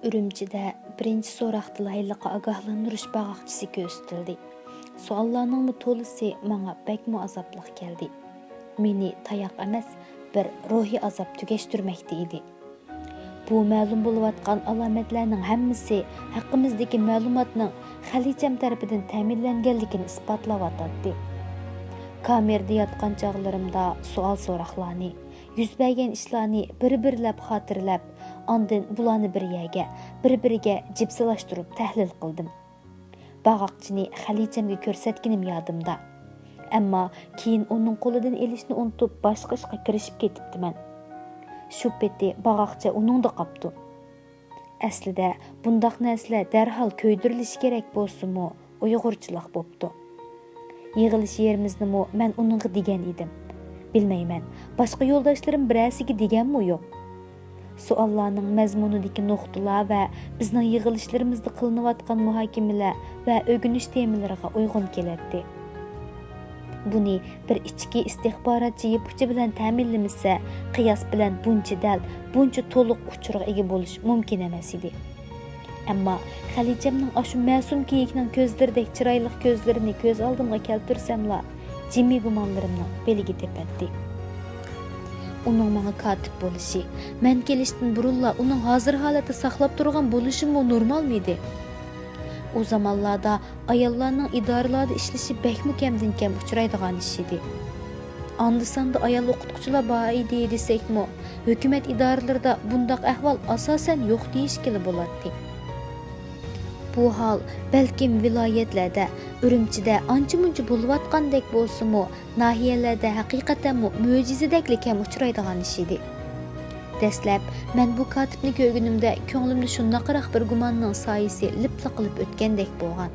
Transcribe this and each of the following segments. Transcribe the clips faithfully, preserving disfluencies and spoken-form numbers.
ئۈرۈمچىدە بىرىنچى سوراقتىلا ھېلىقى ئاگاھلاندۇرۇش باغاقچىسى كۆرسىتىلدى. سوئاللارنىڭمۇ تولىسى ماڭا بەكمۇ ئازابلىق كەلدى. مېنى تاياق ئەمەس، بىر روھىي ئازاب تۈگەشتۈرمەكتە ئىدى. بۇ مەلۇم بولۇۋاتقان ئالامەتلەرنىڭ ھەممىسى ھەققىمىزدىكى مەلۇماتنىڭ خەلىچەم تەرىپىدىن تەمىنلەنگەنلىكىنى ئىسپاتلاۋاتاتتى. كامېردا ياتقان چاغلىرىمدا سوئال-سوراقلارنى، يۈز بەرگەن ئىشلارنى بىر-بىرلەپ خاتىرىلەپ، ئاندىن بۇلارنى بىر يەرگە، بىر-بىرىگە جىپسىلاشتۇرۇپ تەھلىل قىلدىم. باغاقچىنى خەلىچەمگە كۆرسەتكىنىم يادىمدا. ئەمما كېيىن ئۇنىڭ قولىدىن ئېلىشنى ئۇنتۇپ، باشقا ئىشقا كىرىشىپ كېتىپتىمەن. شۇ پېتى باغاقچە ئۇنىڭدا قاپتۇ. ئەسلىدە بۇنداق نەرسىلەر دەرھال كۆيدۈرۈلۈشى كېرەك بولسىمۇ، ئۇيغۇرچىلىق بوپتۇ. يىغىلىش يېرىمىزنىمۇ مەن ئۇنىڭغا دېگەن ئىدىم. بىلمەيمەن، باشقا يولداشلىرىم بىرەرسىگە دېگەنمۇ يوق. سوئاللارنىڭ مەزمۇنىدىكى نۇقتىلار ۋە بىزنىڭ يىغىلىشلىرىمىزدا قىلىنىۋاتقان مۇھاكىمىلەر ۋە ئۆگىنىش تېمىلىرىغا ئۇيغۇن كېلەتتى. بۇنى بىر ئىچكى ئىستىخباراتچى يىپ ئۇچى بىلەن تەمىنلىمىسە، قىياس بىلەن بۇنچە دەل، بۇنچە تولۇق ئۇچۇرغا ئىگە بولۇش مۇمكىن ئەمەس ئىدى. ئەمما خەلىچەمنىڭ ئاشۇ مەسۇم كېيىكنىڭ كۆزلىرىدەك چىرايلىق كۆزلىرىنى كۆز ئالدىمغا كەلتۈرسەملا، جىمى گۇمانلىرىمنىڭ بېلىگە تېپەتتى. ئۇنىڭ ماڭا كاتىپ بولۇشى، مەن كېلىشتىن بۇرۇنلا ئۇنىڭ ھازىر ھالەتتە ساقلاپ تۇرغان بولۇشىمۇ نورمالمىدى؟ ئۇ زامانلاردا ئاياللارنىڭ ئىدارىلاردا ئىشلىشى بەكمۇ كەمدىن كەم ئۇچرايدىغان ئىش ئىدى. ئاندا-ساندا ئايال ئوقۇتقۇچىلار بار ئىدى دېسەكمۇ، ھۆكۈمەت ئىدارىلىرىدا بۇنداق ئەھۋال ئاساسەن يوق دېيىشكىلا بولاتتى. بۇ ھال بەلكىم ۋىلايەتلەردە، ئۈرۈمچىدە ئانچە-مۇنچە بولۇۋاتقاندەك بولسىمۇ، ناھىيەلەردە ھەقىقەتەنمۇ مۆجىزىدەكلا كەم ئۇچرايدىغان ئىش ئىدى. دەسلەپ مەن بۇ كاتىپنى كۆرگىنىمدە كۆڭلۈمدە شۇنداقراق بىر گۇماننىڭ سايىسى لىپلا قىلىپ ئۆتكەندەك بولغان.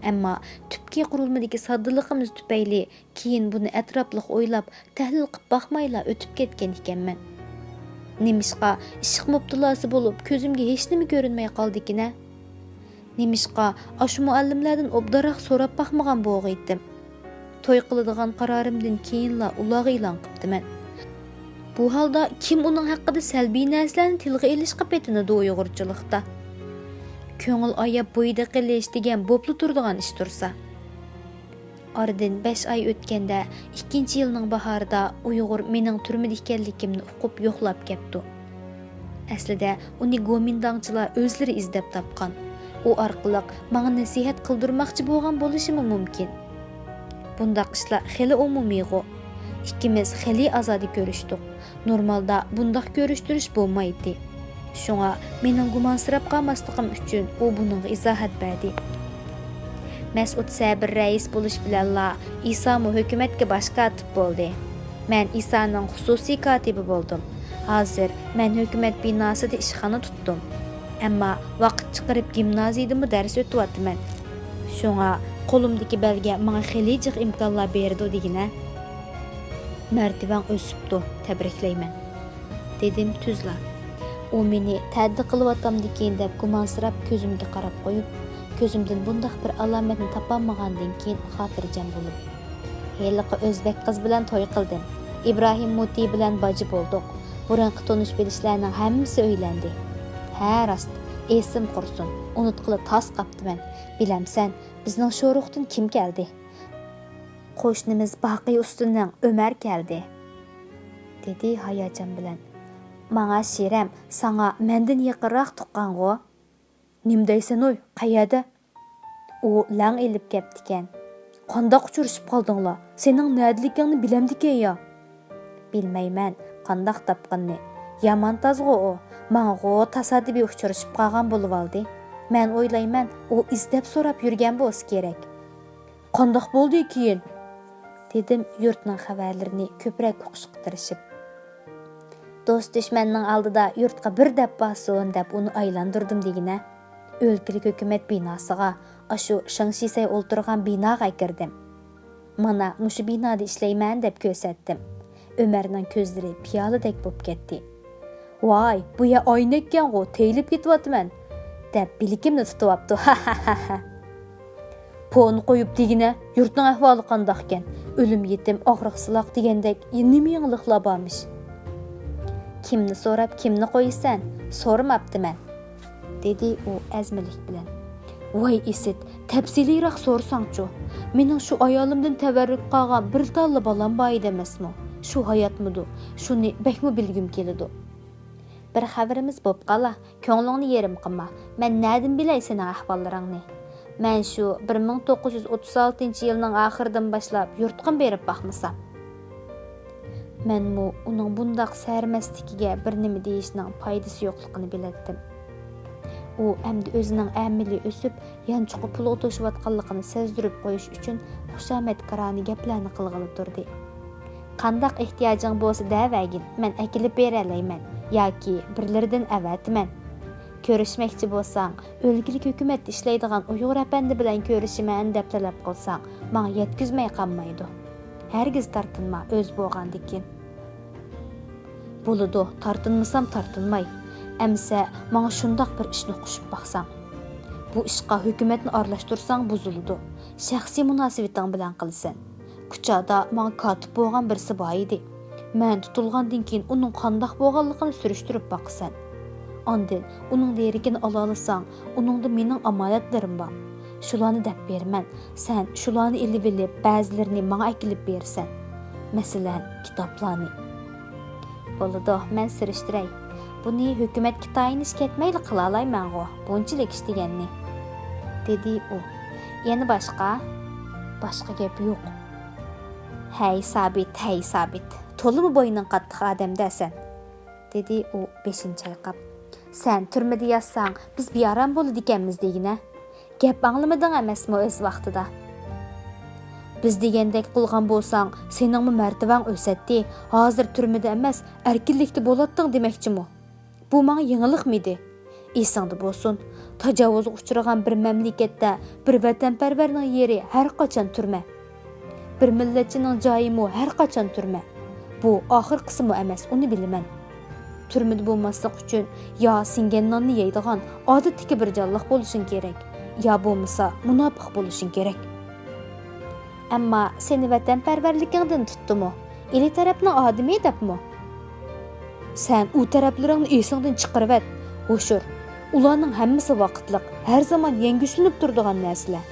ئەمما تۈپكى قۇرۇلمىدىكى ساددىلىقىمىز تۈپەيلى كېيىن بۇنى ئەتراپلىق ئويلاپ، تەھلىل قىپ باقمايلا ئۆتۈپ كەتكەن ئىكەنمەن. نېمىشقا ئىشق مۇپتىلاسى بولۇپ، كۆزۈمگە ھېچنېمە كۆرۈنمەي قالدىكىنە؟ نېمىشقا ئاشۇ مۇئەللىملەردىن ئوبدانراق سوراپ باقمىغان بوغىيتتىم؟ توي قىلىدىغان قارارىمدىن كېيىنلا ئۇلارغا ئېلان قىپتىمەن. بۇ ھالدا كىم ئۇنىڭ ھەققىدە سەلبىي نەرسىلەرنى تىلغا ئېلىشقا پېتىنىدۇ ئۇيغۇرچىلىقتا؟ كۆڭۈل ئاياپ بويىدا قېلىش دېگەن بوپلا تۇرىدىغان ئىش تۇرسا. ئارىدىن بەش ئاي ئۆتكەندە، ئىككىنچى يىلنىڭ باھارىدا ئۇيغۇر مېنىڭ تۈرمىدە ئىكەنلىكىمنى ئۇقۇپ يوقلاپ كەپتۇ. ئەسلىدە ئۇنى گومىنداڭچىلار ئۆزلىرى ئىزدەپ تاپقان. ئۇ ئارقىلىق ماڭا نەسىھەت قىلدۇرماقچى بولغان بولۇشىمۇ مۇمكىن. بۇنداق ئىشلار خېلى ئومۇمىيغۇ. ئىككىمىز خېلى ئازادە كۆرۈشتۇق. نورمالدا بۇنداق كۆرۈشتۈرۈش بولمايتتى. شۇڭا مېنىڭ گۇمانسىراپ قالماسلىقىم ئۈچۈن ئۇ بۇنىڭغا ئىزاھەت بەردى. مەسئۇد سەبىر رەئىس بولۇش بىلەنلا ئىسامۇ ھۆكۈمەتكە باش كاتىپ بولدى. مەن ئىسانىڭ خۇسۇسىي كاتىپى بولدۇم. ھازىر مەن ھۆكۈمەت بىناسىدا ئىشخانا تۇتتۇم. ئەمما ۋاقىت چىقىرىپ گىمنازىيىدىمۇ دەرس ئۆتۈۋاتىمەن. شۇڭا قولۇمدىكى بەلگە ماڭا خېلى جىق ئىمكانلار بېرىدۇ دېگىنە. مەرتىۋەڭ ئۆسۈپتۇ، تەبرىكلەيمەن، دېدىم تۈزلا. ئۇ مېنى تەددى قىلىۋاتامدىكىن دەپ گۇمانسىراپ كۆزۈمگە قاراپ قويۇپ، كۆزۈمدىن بۇنداق بىر ئالامەتنى تاپالمىغاندىن كېيىن خاتىرجەم بولۇپ، ھېلىقى ئۆزبەك قىز بىلەن توي قىلدىم. ئىبراھىم مۇتى بىلەن باجى بولدۇق. بۇرۇنقى تونۇش بىلىشلەرنىڭ ھەممىسى ئۆيلەندى. ھە راست، ئېسىم قۇرسۇن، ئۇنتقىلى تاس قاپتىمەن. بىلەمسەن، بىزنىڭ شورۇقتىن كىم كەلدى؟ قوشنىمىز باقى ئۇستىنىڭ ئۆمەر كەلدى، دېدى ھاياجان بىلەن. ماڭا شىرەم، ساڭا مەندىن يېقىنراق تۇغقانغۇ؟ نېمە دەيسەن ئوي، قەيەردە؟ ئۇ لەڭ ئېلىپ كەپتىكەن. قانداق ئۇچرىشىپ قالدىڭلار؟ سېنىڭ نەدىلىكىڭنى بىلەمدىكىن يا؟ بىلمەيمەن، قانداق تاپقىنىنى. يامان تازغۇ ئۇ. ماڭىغۇ تاسادىپىي ئۇچرىشىپ قالغان بولۇۋالدى. مەن ئويلايمەن، ئۇ ئىزدەپ سوراپ يۈرگەن بولسا كېرەك. قانداق بولدى كېيىن؟ دېدىم يۇرتنىڭ خەۋەرلىرىنى كۆپرەك ئۇقۇشقا تىرىشىپ. دوست دۈشمەننىڭ ئالدىدا يۇرتقا بىر دەپ بارسۇن دەپ ئۇنى ئايلاندۇردۇم دېگىنە. ئۆلكىلىك ھۆكۈمەت بىناسىغا، ئاشۇ شېڭ شىسەي ئولتۇرغان بىناغا كىردىم. مانا مۇشۇ بىنادا ئىشلەيمەن دەپ كۆرسەتتىم. ئۆمەرنىڭ كۆزلىرى پىيالىدەك بولۇپ كەتتى. ۋاي، بۇ يەر ئاينەككەنغۇ، تېيىلىپ كېتىۋاتىمەن، دەپ بىلىكىمنى تۇتۇۋاپتۇ. ھە ھە ھە ھە. پونى قويۇپ دېگىنە، يۇرتنىڭ ئەھۋالى قانداقكەن؟ ئۆلۈم يېتىم، ئاغرىق سىلاق دېگەندەك نېمە يېڭىلىقلار بارمىش؟ كىمنى سوراپ كىمنى قويىسەن؟ سورىماپتىمەن. دېدى ئۇ ئەزمىلىك بىلەن. ۋاي ئىسىت، تەپسىلىيراق سورىساڭچۇ؟ مېنىڭ شۇ ئايالىمدىن تەۋەررۈك قالغان بىر تاللا بالام بار ئىدى ئەمەسمۇ؟ شۇ ھاياتمىدۇ؟ شۇنى بەكمۇ بىلگۈم كېلىدۇ. بىر خەۋىرىمىز بوپ قالا، كۆڭلۈڭنى يېرىم قىلما. مەن نەدىن بىلەي سېنىڭ ئەھۋاللىرىڭنى؟ مەن شۇ بىر مىڭ توققۇز يۈز ئوتتۇز ئالتىنچى يىلنىڭ ئاخىرىدىن باشلاپ يۇرتقىمۇ بېرىپ باقمىسام. مەنمۇ ئۇنىڭ بۇنداق سەرمەستىكىگە بىر نېمە دېيىشنىڭ پايدىسى يوقلۇقىنى بىلەتتىم. ئۇ ئەمدى ئۆزىنىڭ ئەمەلىي ئۆسۈپ، يانچۇقى پۇلغا توشۇۋاتقانلىقىنى سەزدۈرۈپ قويۇش ئۈچۈن خۇشامەتكارانە گەپلەرنى قىلغىلى تۇردى. قانداق ئېھتىياجىڭ بولسا دەۋەرگىن، مەن ئەكېلىپ بېرەلەيمەن ياكى بىرلىرىدىن ئەۋەتىمەن. كۆرۈشمەكچى بولساڭ، ئۆلكىلىك ھۆكۈمەتتە ئىشلەيدىغان ئۇيغۇر ئەپەندى بىلەن كۆرۈشىمەن دەپ تەلەپ قىلساڭ، ماڭا يەتكۈزمەي قالمايدۇ. ھەرگىز تارتىنما، ئۆز بولغاندىكىن. بولىدۇ، تارتىنمىسام تارتىنماي. ئەمىسە ماڭا شۇنداق بىر ئىشنى قوشۇپ باقساڭ. بۇ ئىشقا ھۆكۈمەتنى ئارىلاشتۇرساڭ بۇزۇلىدۇ. شەخسىي مۇناسىۋىتىڭ بىلەن قىلىسەن. كۇچادا ماڭا كاتىپ بولغان بىرسى بار ئىدى. مەن تۇتۇلغاندىن كېيىن ئۇنىڭ قانداق بولغانلىقىنى سۈرۈشتۈرۈپ باقىسەن. ئاندىن ئۇنىڭ دېرىكىنى ئالالىساڭ، ئۇنىڭدا مېنىڭ ئامانەتلىرىم بار. شۇلارنى دەپ بېرىمەن. سەن شۇلارنى ئېلىۋېلىپ، بەزىلىرىنى ماڭا ئەكېلىپ بېرىسەن. مەسىلەن، كىتابلارنى. بولىدۇ، مەن سۈرۈشتۈرەي. بۇنى ھۆكۈمەتكە تايىنىش كەتمەيلا قىلالايمەنغۇ، بۇنچىلىك ئىش دېگەننى. دېدى ئۇ. يەنە باشقا؟ باشقا گەپ يوق. ھەي سابىت، ھەي سابىت، تولىمۇ بوينۇڭ قاتتىق ئادەمدە سەن. دېدى ئۇ بېشىنى چايقاپ. سەن تۈرمىدە ياتساڭ، بىز بىئارام بولىدىكەنمىز دېگىنە. گەپ ئاڭلىمىدىڭ ئەمەسمۇ ئۆز ۋاقتىدا؟ بىز دېگەندەك قىلغان بولساڭ، سېنىڭمۇ مەرتىۋەڭ ئۆسەتتى، ھازىر تۈرمىدە ئەمەس، ئەركىنلىكتە بولاتتىڭ دېمەكچىمۇ؟ بۇ ماڭا يېڭىلىقمىدى؟ ئېسىڭدە بولسۇن، تاجاۋۇزغا ئۇچرىغان بىر مەملىكەتتە بىر ۋەتەنپەرۋەرنىڭ يېرى ھەر قاچان تۈرمە. بىر مىللەتچىنىڭ جايىمۇ ھەر قاچان تۈرمە. بۇ ئاخىرقىسىمۇ ئەمەس، ئۇنى بىلىمەن. تۈرمىدە بولماسلىق ئۈچۈن يا سىڭگەن ناننى يەيدىغان ئادەتتىكى بىر جانلىق بولۇشۇڭ كېرەك، يا بولمىسا مۇناپىق بولۇشۇڭ كېرەك. ئەمما سېنى ۋەتەنپەرۋەرلىكىڭدىن تۇتتىمۇ؟ ئىلى تەرەپنىڭ ئادىمى دەپمۇ؟ سەن ئۇ تەرەپلىرىڭنى ئېسىڭدىن چىقىرىۋەت، ھوشۇر. ئۇلارنىڭ ھەممىسى ۋاقىتلىق، ھەر زامان يەڭگۈشلىنىپ تۇرىدىغان نەرسىلەر.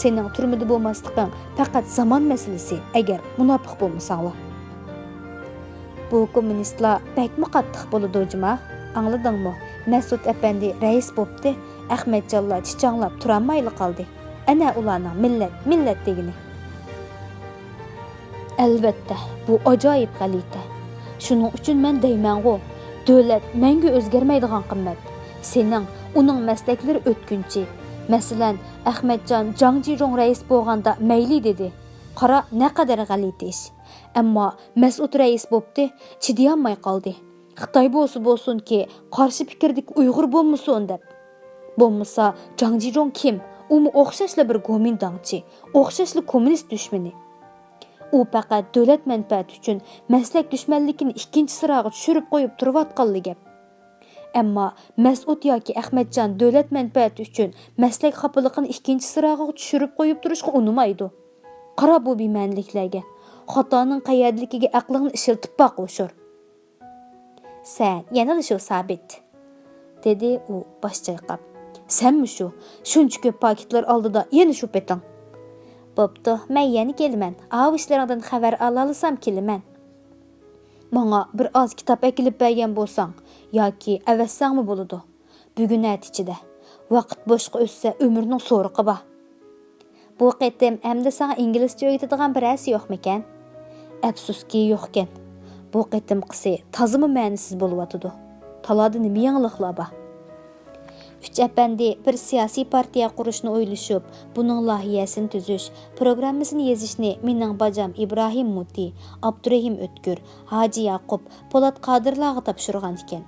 سېنىڭ تۈرمىدە بولماسلىقىڭ پەقەت زامان مەسىلىسى، ئەگەر مۇناپىق بولمىساڭلا. بۇ كوممۇنىستلار بەكمۇ قاتتىق بولىدۇ جۇما، ئاڭلىدىڭمۇ؟ مەسئۇد ئەپەندى رەئىس بوپتى، ئەخمەتجانلار چىچاڭلاپ تۇرالمايلا قالدى. ئەنە ئۇلارنىڭ مىللەت، مىللەت دېگىنى. ئەلۋەتتە، بۇ ئاجايىپ غەلىتە. شۇنىڭ ئۈچۈن مەن دەيمەنغۇ، دۆلەت مەڭگۈ ئۆزگەرمەيدىغان قىممەت. سېنىڭ، ئۇنىڭ مەسلەكلىرى ئۆتكۈنچى. مەسىلەن، ئەخمەتجان جاڭ جىجۇڭ رەئىس بولغاندا مەيلى دېدى. قارا، نەقەدەر غەلىتە ئىش. ئەمما مەسئۇد رەئىس بوپتى، چىدىيالماي قالدى. خىتاي بولسا بولسۇنكى، قارشى پىكىردىكى ئۇيغۇر بولمىسۇن دەپ. بولمىسا جاڭ جىجۇڭ كىم؟ ئۇمۇ ئوخشاشلا بىر گومىنداڭچى، ئوخشاشلا كوممۇنىست دۈشمىنى. ئۇ پەقەت دۆلەت مەنپەئەتى ئۈچۈن مەسلەك دۈشمەنلىكىنى ئىككىنچى سىراغا چۈشۈرۈپ قويۇپ تۇرۇۋاتقانلا گەپ. ئەمما مەسئۇد ياكى ئەخمەتجان دۆلەت مەنپەئەتى ئۈچۈن مەسلەك خاپىلىقىنى ئىككىنچى سىراغا چۈشۈرۈپ قويۇپ تۇرۇشقا ئۇنىمايدۇ. قارا بۇ بىمەنىلىكلەرگە. خاتانىڭ قەيەردىلىكىگە ئەقلىڭنى ئىشلىتىپ باق، ھوشۇر. سەن يەنىلا شۇ سابىت، دېدى ئۇ باش چايقاپ. سەنمۇ شۇ، شۇنچە كۆپ پاكىتلار ئالدىدا يەنە شۇ پېتىڭ. بوپتۇ، مەن يەنە كېلىمەن، ئاۋۇ ئىشلىرىڭدىن خەۋەر ئالالىسام كېلىمەن. ماڭا بىر ئاز كىتاب ئەكېلىپ بەرگەن بولساڭ ياكى ئەۋەتسەڭمۇ بولىدۇ. بۈگۈن ئەتە ئىچىدە. ۋاقىت بوشقا ئۆتسە ئۆمۈرنىڭ سورىقى بار. بۇ قېتىم ئەمدى ساڭا ئىنگلىزچە ئۆگىتىدىغان بىرەرسى يوقمىكەن؟ ئەپسۇسكى يوقكەن. بۇ قېتىمقىسى تازىمۇ مەنىسىز بولۇۋاتىدۇ. تالادا نېمە يېڭىلىقلار بار؟ ئۈچ ئەپەندى بىر سىياسىي پارتىيە قۇرۇشنى ئويلىشىپ، بۇنىڭ لايىھەسىنى تۈزۈش، پروگراممىسىنى يېزىشنى مېنىڭ باجام ئىبراھىم مۇتى، ئابدۇرېھىم ئۆتكۈر، ھاجى ياقۇپ، پولات قادىرلارغا تاپشۇرغان ئىكەن.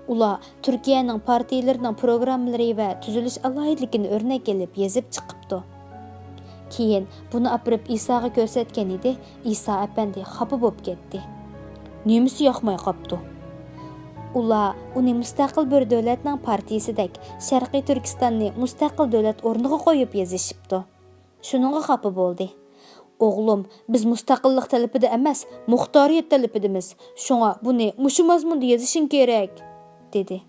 ئۇلار تۈركىيەنىڭ پارتىيىلىرىنىڭ پروگراممىلىرى ۋە تۈزۈلۈش ئالاھىدىلىكىنى ئۆرنەك ئېلىپ يېزىپ چىقىپتۇ. كېيىن بۇنى ئاپىرىپ ئىساغا كۆرسەتكەن ئىدى، ئىسا ئەپەندى خاپا بولۇپ كەتتى. نېمىسى ياقماي قاپتۇ؟ ئۇلار ئۇنى مۇستەقىل بىر دۆلەتنىڭ پارتىيىسىدەك شەرقىي تۈركىستاننى مۇستەقىل دۆلەت ئورنىغا قويۇپ يېزىشىپتۇ. شۇنىڭغا خاپا بولدى. ئوغلۇم، بىز مۇستەقىللىق تەلىپىدە ئەمەس، مۇختارىيەت تەلىپىدىمىز. شۇڭا بۇنى مۇشۇ مەزمۇندا يېزىشىڭ كېرەك، دېدى.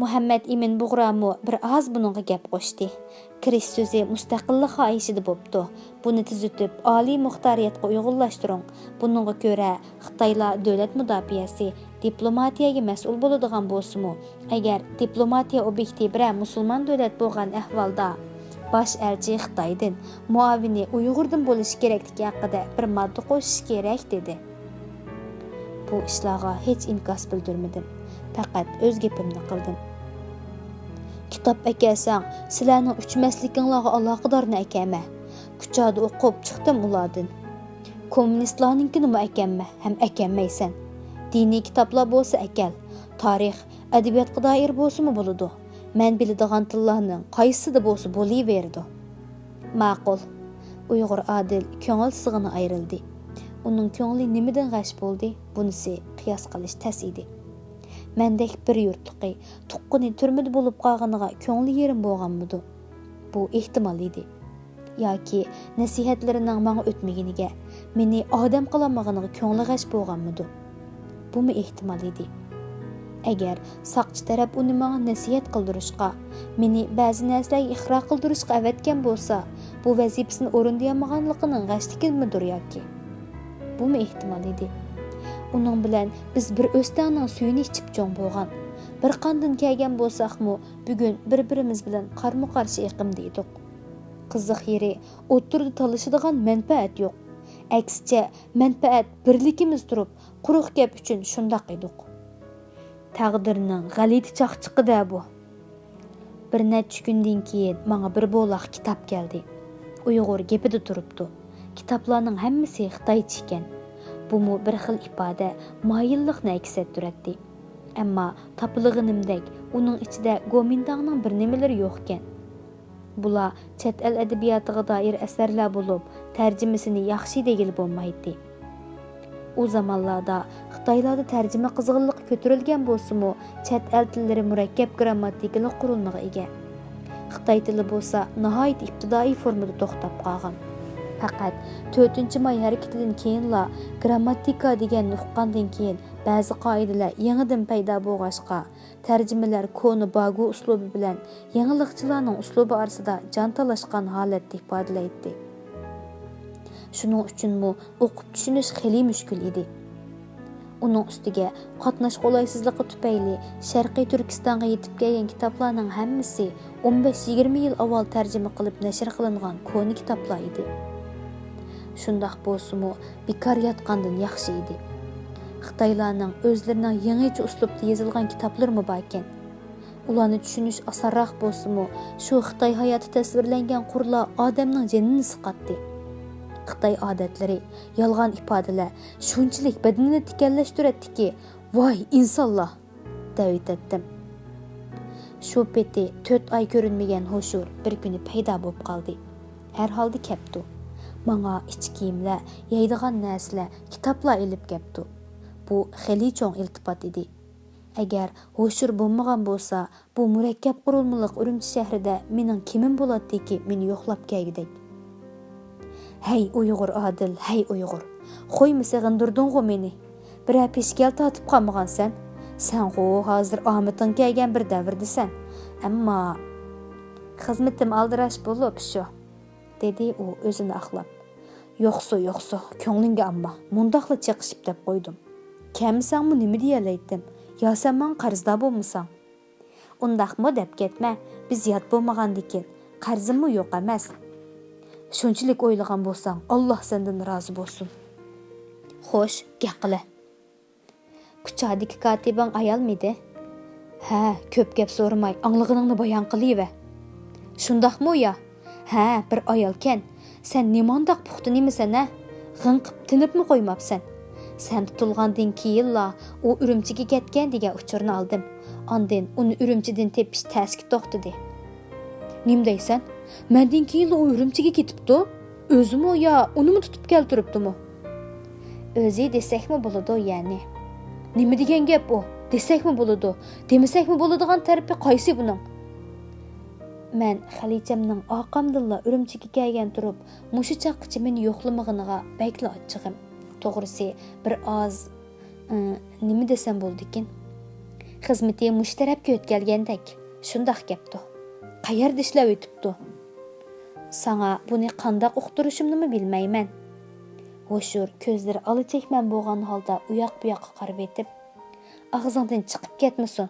مۇھەممەد ئىمىن بۇغرامۇ بىر ئاز بۇنىڭغا گەپ قوشتى. كىرىش سۆزى مۇستەقىللىق خاھىشىدا بوپتۇ. بۇنى تېزلىتىپ، ئالىي مۇختارىيەتكە ئۇيغۇنلاشتۇرۇڭ. بۇنىڭغا كۆرە، خىتايلار دۆلەت مۇداپىئەسى، دىپلوماتىيەگە مەسئۇل بولىدىغان بولسىمۇ، ئەگەر دىپلوماتىيە ئوبيېكتى بىرەر مۇسۇلمان دۆلەت بولغان ئەھۋالدا، باش ئەلچى خىتايدىن، مۇئاۋىنى ئۇيغۇردىن بولۇشى كېرەكلىكى ھەققىدە بىر ماددا قوشۇش كېرەك، دېدى. بۇ ئىشلارغا ھېچ ئىنكاس بىلدۈرمىدىم. پەقەت ئۆز گېپىمنى قىلدىم. كىتاب ئەكەلسەڭ، سىلەرنىڭ ئۆچمەسلىكىڭلارغا ئالاقىدارنى ئەكەلمە. كۇچادا ئوقۇپ چىقتىم ئۇلاردىن. كوممۇنىستلارنىڭكىنىمۇ ئەكەلمە ھەم ئەكەلمەيسەن. دىنىي كىتابلار بولسا ئەكەل. تارىخ، ئەدەبىياتقا دائىر بولسىمۇ بولىدۇ. مەن بىلىدىغان تىللارنىڭ قايسىسىدا بولسا بولۇۋېرىدۇ. ماقۇل. ئۇيغۇر ئادىل كۆڭۈل سىزىقىنى ئايرىلدى. ئۇنىڭ كۆڭلى نېمىدىن غەش بولدى، بۇنىسى قىياس قىلىش تەس ئىدى. مەندەك بىر يۇرتلۇقى، تۇغقىنى تۈرمىدە بولۇپ قالغىنىغا كۆڭلى يېرىم بولغانمىدۇ؟ بۇ ئېھتىمال ئىدى. ياكى نەسىھەتلىرىنىڭ ماڭا ئۆتمىگىنىگە، مېنى ئادەم قىلالمىغىنىغا كۆڭلى غەش بولغانمىدۇ؟ بۇمۇ ئېھتىمال ئىدى. ئەگەر ساقچى تەرەپ ئۇنى ماڭا نەسىھەت قىلدۇرۇشقا، مېنى بەزى نەرسىلەرگە ئىقرار قىلدۇرۇشقا ئەۋەتكەن بولسا، بۇ ۋەزىپىسىنى ئورۇندىيالمىغانلىقىنىڭ غەشلىكىمىدۇر ياكى؟ بۇمۇ ئېھتىمال ئىدى. ئۇنىڭ بىلەن بىز بىر ئۆستەڭنىڭ سۈيىنى ئىچىپ چوڭ بولغان، بىر قاندىن كەلگەن بولساقمۇ، بۈگۈن بىر-بىرىمىز بىلەن قارمۇ-قارشى ئېقىمدا ئىدۇق. قىزىق يېرى، ئوتتۇرىدا تالىشىدىغان مەنپەئەت يوق. ئەكسىچە، مەنپەئەت بىرلىكىمىز تۇرۇپ، قۇرۇق گەپ ئۈچۈن شۇنداق ئىدۇق. تەقدىرنىڭ غەلىتە چاقچىقى-دە بۇ. بىر نەچچە كۈندىن كېيىن ماڭا بىر بولاق كىتاب كەلدى. ئۇيغۇر گېپىدە تۇرۇپتۇ. كىتابلارنىڭ ھەممىسى خىتايچە ئىكەن. بۇمۇ بىر خىل ئىپادە، مايىللىقنى ئەكس ئەتتۈرەتتى. ئەمما تاپىلىغىنىمدەك، ئۇنىڭ ئىچىدە گومىنداڭنىڭ بىر نېمىلىرى يوقكەن. بۇلار چەت ئەل ئەدەبىياتىغا دائىر ئەسەرلەر بولۇپ، تەرجىمىسىنى ياخشى دېگىلى بولمايتتى. ئۇ زامانلاردا خىتايلاردا تەرجىمە قىزغىنلىقى كۆتۈرۈلگەن بولسىمۇ، چەت ئەل تىللىرى مۇرەككەپ گىرامماتىكىلىق قۇرۇلمىغا ئىگە. خىتاي تىلى بولسا ناھايىتى ئىپتىدائىي فورمىدا توختاپ قالغان. پەقەت تۆتىنچى ماي ھەرىكىتىدىن كېيىنلا گىرامماتىكا دېگەننى ئۇققاندىن كېيىن، بەزى قائىدىلەر يېڭىدىن پەيدا بولغاچقا، تەرجىمىلەر كونا باگۇ ئۇسلۇبى بىلەن يېڭىلىقچىلارنىڭ ئۇسلۇبى ئارىسىدا جان تالاشقان ھالەتتە ئىپادىلەيتتى. شۇنىڭ ئۈچۈنمۇ ئوقۇپ چۈشىنىش خېلى مۈشكۈل ئىدى. ئۇنىڭ ئۈستىگە قاتناش قولايسىزلىقى تۈپەيلى شەرقىي تۈركىستانغا يېتىپ كەلگەن كىتابلارنىڭ ھەممىسى ئون بەش يىگىرمە يىل ئاۋۋال تەرجىمە قىلىپ نەشر قىلىنغان كونا كىتابلار ئىدى. شۇنداق بولسىمۇ، بىكار ياتقاندىن ياخشى ئىدى. خىتايلارنىڭ ئۆزلىرىنىڭ يېڭىچە ئۇسلۇبتا يېزىلغان كىتابلىرىمۇ باركەن. ئۇلارنى چۈشىنىش ئاسانراق بولسىمۇ، شۇ خىتاي ھاياتى تەسۋىرلەنگەن قۇرلار ئادەمنىڭ جېنىنى سىقاتتى. خىتاي ئادەتلىرى، يالغان ئىپادىلەر شۇنچىلىك بەدىنىنى تىكەنلەشتۈرەتتىكى، ۋاي ئىنسانلار! دەۋېتەتتىم. شۇ پېتى تۆت ئاي كۆرۈنمىگەن ھوشۇر بىر كۈنى پەيدا بولۇپ قالدى. ھەر ھالدا كەپتۇ. ماڭا ئىچ كىيىملەر، يەيدىغان نەرسىلەر، كىتابلار ئېلىپ كەپتۇ. بۇ خېلى چوڭ ئىلتىپات ئىدى. ئەگەر ھوشۇر بولمىغان بولسا، بۇ مۇرەككەپ قۇرۇلمىلىق ئۈرۈمچى شەھىرىدە مېنىڭ كىمىم بولاتتىكى مېنى يوقلاپ كەلگۈدەك؟ ھەي ئۇيغۇر ئادىل، ھەي ئۇيغۇر! خويمۇ سېغىندۇردۇڭغۇ مېنى؟ بىرەر پېشكەل تارتىپ قالمىغانسەن؟ سەنغۇ ھازىر ئامىتىڭ كەلگەن بىر دەۋردىسەن. ئەمما خىزمىتىم ئالدىراش بولۇپ شۇ، دېدى ئۇ ئۆزىنى ئاقلاپ. يوقسۇ، يوقسۇ، كۆڭلۈڭگە ئالما، مۇنداقلا چېقىشىپ دەپ قويدۇم. كەلمىسەڭمۇ نېمە دېيەلەيتتىم؟ يا سەن ماڭا قەرزدار بولمىساڭ؟ ئۇنداقمۇ دەپ كەتمە، بىز يات بولمىغاندىكىن، قەرزىممۇ يوق ئەمەس. شۇنچىلىك ئويلىغان بولساڭ، ئاللا سەندىن رازى بولسۇن. خوش، گەپ قىلە. كۇچادىكى كاتىپىڭ ئايالمىدى؟ ھە، كۆپ گەپ سورىماي، ئاڭلىغىنىڭنى بايان قىلىۋە. شۇنداقمۇ يا؟ ھە، بىر ئايالكەن. سەن نېمانداق پۇختا نېمىسەن ھە؟ غىڭقىپ تىنىپمۇ قويماپسەن. سەن تۇتۇلغاندىن كېيىنلا ئۇ ئۈرۈمچىگە كەتكەن دېگەن ئۇچۇرنى ئالدىم. ئاندىن ئۇنى ئۈرۈمچىدىن تېپىش تەسكە توختىدى. نېمە دەيسەن؟ مەندىن كېيىنلا ئۇ ئۈرۈمچىگە كېتىپتۇ؟ ئۆزىمۇ يا ئۇنىمۇ تۇتۇپ كەلتۈرۈپتىمۇ؟ ئۆزى دېسەكمۇ بولىدۇ يەنى. نېمە دېگەن گەپ ئۇ؟ دېسەكمۇ بولىدۇ، دېمىسەكمۇ بولىدىغان تەرىپى قايسى بۇنىڭ؟ مەن خەلىچەمنىڭ ئارقامدىنلا ئۈرۈمچىگە كەلگەن تۇرۇپ، مۇشۇ چاغقىچە مېنى يوقلىمىغىنىغا بەكلا ئاچچىقىم. توغرىسى، بىر ئاز، ئى، نېمە دېسەم بولىدىكىن؟ خىزمىتى مۇشۇ تەرەپكە ئۆتكەلگەندەك، شۇنداق گەپتۇ. قەيەردە ئىشلەۋېتىپتۇ؟ ساڭا بۇنى قانداق ئۇقتۇرۇشۇمنىمۇ بىلمەيمەن. ھوشۇر كۆزلىرى ئالا چەكمەن بولغان ھالدا ئۇياق-بۇياققا قارىۋېتىپ، ئاغزىڭدىن چىقىپ كەتمىسۇن،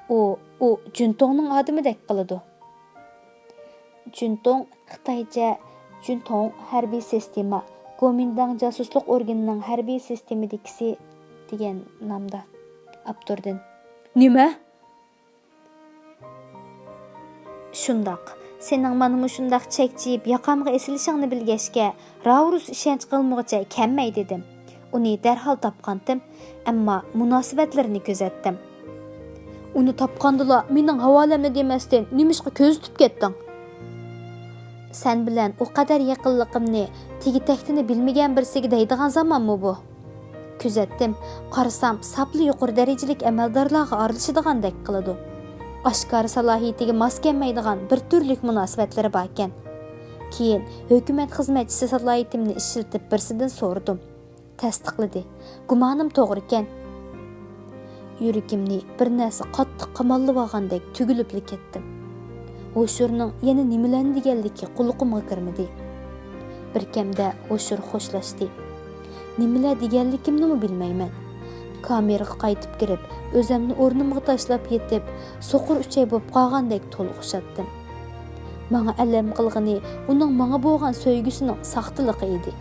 ئۇ، ئۇ جۈنتوڭنىڭ ئادىمىدەك قىلىدۇ. جۈنتوڭ، خىتايچە جۈنتوڭ، ھەربىي سىستېما، گومىنداڭ جاسۇسلۇق ئورگىنىنىڭ ھەربىي سىستېمىدىكىسى دېگەن نامدا. ئاپتوردىن. نېمە؟ شۇنداق. سېنىڭ مانا مۇشۇنداق چەكچىيىپ ياقامغا ئېسىلىشىڭنى بىلگەچكە، راۋرۇس ئىشەنچ قىلمىغۇچە كەممەي دېدىم. ئۇنى دەرھال تاپقانتىم، ئەمما مۇناسىۋەتلىرىنى كۆزەتتىم. ئۇنى تاپقاندىلا مېنىڭ ھاۋالەمنى دېمەستىن، نېمىشقا كۆزىتىپ كەتتىڭ؟ سەن بىلەن ئۇ قەدەر يېقىنلىقىمنى تېگى-تەكتىنى بىلمىگەن بىرسىگە دەيدىغان زامانمۇ بۇ؟ كۆزەتتىم، قارىسام، ساپلا يۇقىرى دەرىجىلىك ئەمەلدارلارغا ئارىلىشىدىغاندەك قىلىدۇ. ئاشكارا سالاھىيىتىگە ماس كەلمەيدىغان بىر تۈرلۈك مۇناسىۋەتلىرى باركەن. كېيىن ھۆكۈمەت خىزمەتچىسى سالاھىيىتىمنى ئىشلىتىپ بىرسىدىن سورىدىم. تەستىقلىدى. گۇمانىم توغرىكەن. يۈرىكىمنى بىر نەرسە قاتتىق قاماللىۋالغاندەك تۈگۈلۈپلا كەتتىم. ھوشۇرنىڭ يەنە نېمىلەرنى دېگەنلىكى قۇلىقىمغا كىرمىدى. بىر كەمدە ھوشۇر خوشلاشتى. نېمىلەر دېگەنلىكىمنىمۇ بىلمەيمەن. كامېرغا قايتىپ كىرىپ، ئۆزەمنى ئورنۇمغا تاشلاپ يېتىپ، سوقۇر ئۈچەي بولۇپ قالغاندەك تولغىشاتتىم. ماڭا ئەلەم قىلغىنى ئۇنىڭ ماڭا بولغان سۆيگۈسىنىڭ ساختىلىقى ئىدى.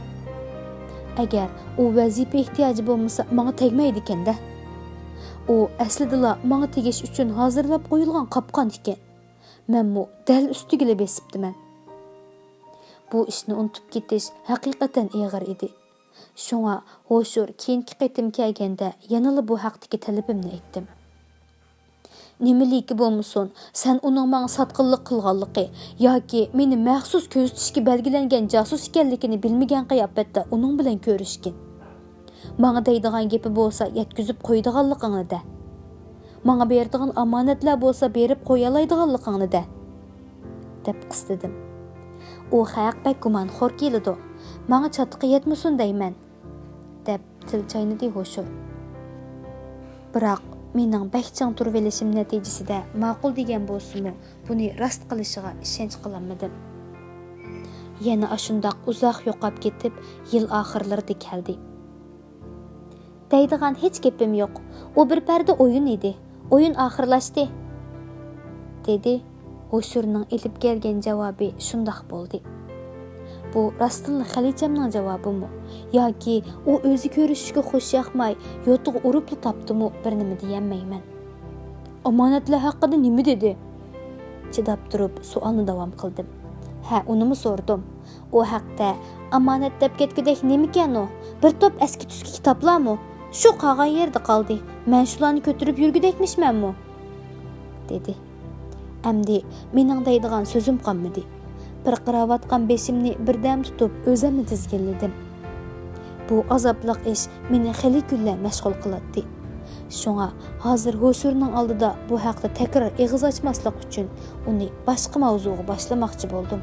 ئەگەر ئۇ ۋەزىپە ئېھتىياجى بولمىسا، ماڭا تەگمەيدىكەن-دە. ئۇ ئەسلىدىلا ماڭا تېگىش ئۈچۈن ھازىرلاپ قويۇلغان قاپقان ئىكەن. مەنمۇ دەل ئۈستىگىلا بېسىپتىمەن. بۇ ئىشنى ئۇنتۇپ كېتىش ھەقىقەتەن ئېغىر ئىدى. شۇڭا ھوشۇر كېيىنكى قېتىم كەلگەندە يەنىلا بۇ ھەقتىكى تەلىپىمنى ئېيتتىم. نېمىلىكى بولمىسۇن، سەن ئۇنىڭ ماڭا ساتقىنلىق قىلغانلىقى ياكى مېنى مەخسۇس كۆزىتىشكە بەلگىلەنگەن جاسۇس ئىكەنلىكىنى بىلمىگەن قىياپەتتە ئۇنىڭ بىلەن كۆرۈشكىن. ماڭا دەيدىغان گېپى بولسا يەتكۈزۈپ قويىدىغانلىقىڭنى دە. ماڭا بېرىدىغان ئامانەتلەر بولسا بېرىپ قويالايدىغانلىقىڭنى دە، دەپ قىستىدىم. ئۇ خەق بەك گۇمانخور كېلىدۇ. ماڭا چاتىقى يەتمىسۇن دەيمەن، دەپ تىل چاينىدى ھوشۇر. بىراق مېنىڭ بەك چىڭ تۇرۇۋېلىشىم نەتىجىسىدە ماقۇل دېگەن بولسىمۇ، بۇنى راست قىلىشىغا ئىشەنچ قىلالمىدىم. يەنە ئاشۇنداق ئۇزاق يوقاپ كېتىپ، يىل ئاخىرلىرىدا كەلدى. دەيدىغان ھېچ گېپىم يوق. ئۇ بىر پەردە ئويۇن ئىدى. ئويۇن ئاخىرلاشتى، دېدى. ھوشۇرنىڭ ئېلىپ كەلگەن جاۋابى شۇنداق بولدى. بۇ راستتىنلا خەلىچەمنىڭ جاۋابىمۇ؟ ياكى ئۇ ئۆزى كۆرۈشۈشكە خۇش ياقماي، يوتىغا ئۇرۇپلا تاپتىمۇ، بىر نېمە دېيەلمەيمەن. ئامانەتلەر ھەققىدە نېمە دېدى؟ چىداپ تۇرۇپ سوئالنى داۋام قىلدىم. ھە، ئۇنىمۇ سورىدىم. ئۇ ھەقتە، ئامانەت دەپ كەتكۈدەك نېمىكەن ئۇ؟ بىر توپ ئەسكى تۈسكى كىتابلارمۇ؟ شۇ قالغان يەردە قالدى. مەن شۇلارنى كۆتۈرۈپ يۈرگۈدەكمىشمەنمۇ؟ دېدى. ئەمدى مېنىڭ دەيدىغان سۆزۈم قالمىدى. پىرقىراۋاتقان بېشىمنى بىردەم تۇتۇپ، ئۆزۈمنى تىزگىنلىدىم. بۇ ئازابلىق ئىش مېنى خېلى كۈنلەر مەشغۇل قىلاتتى. شۇڭا ھازىر ھوشۇرنىڭ ئالدىدا بۇ ھەقتە تەكرار ئېغىز ئاچماسلىق ئۈچۈن ئۇنى باشقا ماۋزۇغا باشلىماقچى بولدۇم.